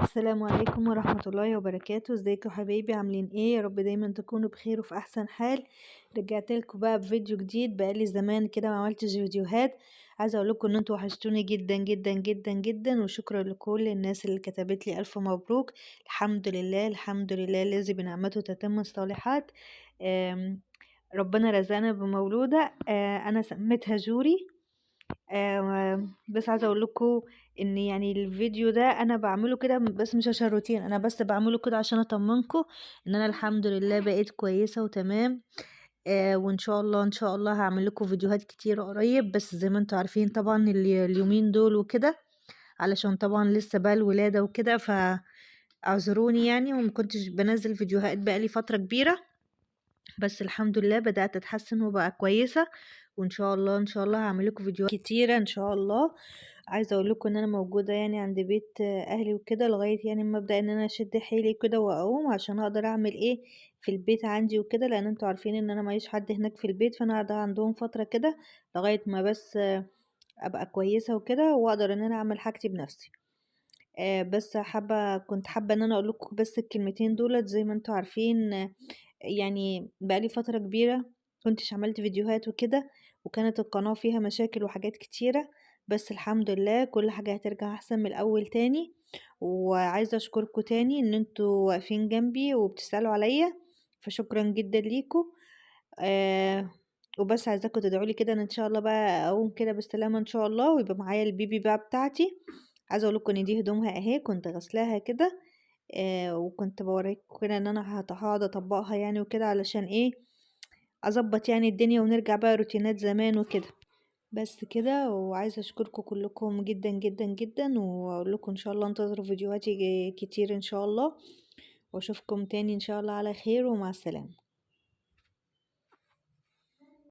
السلام عليكم ورحمة الله وبركاته. ازيكم حبايبي؟ عاملين ايه؟ يا رب دايما تكونوا بخير وفي احسن حال. رجعت لكم بقى بفيديو جديد، بقالي زمان كده ما عملتش فيديوهات. عايزه اقول لكم ان انتوا وحشتوني جدا جدا جدا جدا، وشكرا لكل الناس اللي كتبت لي الف مبروك. الحمد لله، الحمد لله الذي بنعمته تتم الصالحات. ربنا رزقنا بمولودة، انا سميتها جوري. بس عايزه اقول لكم ان الفيديو ده انا بعمله كده بس مش عشان روتين، انا بس بعمله كده عشان اطمنكم ان انا الحمد لله بقيت كويسه وتمام. وان شاء الله ان شاء الله هعمل لكم فيديوهات كتير قريب، بس زي ما انتم عارفين طبعا اليومين دول وكده، علشان طبعا لسه بقى الولاده وكده، فاعذروني وما كنتش بنزل فيديوهات بقالي فتره كبيره، بس الحمد لله بدات اتحسن وبقى كويسه، وان شاء الله ان شاء الله هعمل لكم فيديوهات كتيره ان شاء الله. عايزه اقول لكم ان انا موجوده عند بيت اهلي وكده، لغايه ما ابدا ان انا اشد حيلي كده واقوم عشان اقدر اعمل ايه في البيت عندي وكده، لان انتوا عارفين ان انا معيش حد هناك في البيت، فانا قاعده عندهم فتره كده لغايه ما بس ابقى كويسه وكده واقدر ان انا اعمل حاجتي بنفسي. بس كنت حابه ان انا اقول لكم بس الكلمتين دولت. زي ما انتوا عارفين، بقالي فتره كبيره كنتش عملت فيديوهات وكده، وكانت القناة فيها مشاكل وحاجات كتيرة، بس الحمد لله كل حاجة هترجع أحسن من الأول تاني. وعايزة أشكركم تاني إن انتوا واقفين جنبي وبتسألوا عليا، فشكرا جدا ليكم. وبس عايزاكم تدعوا لي كده إن إن شاء الله بقى أقوم كده بالسلامة إن شاء الله، ويبقى معايا البيبي بقى بتاعتي. عايزة أقول لكم إن دي هدومها أهي، كنت غسلاها كده، وكنت بوريكم كده إن أنا هقعد أطبقها وكده، علشان إيه اظبط الدنيا ونرجع بقى روتينات زمان وكده. بس كده، وعايزه اشكركم كلكم جدا جدا جدا، واقول لكم ان شاء الله انتظروا فيديوهاتي كتير ان شاء الله، واشوفكم تاني ان شاء الله على خير، ومع السلامه.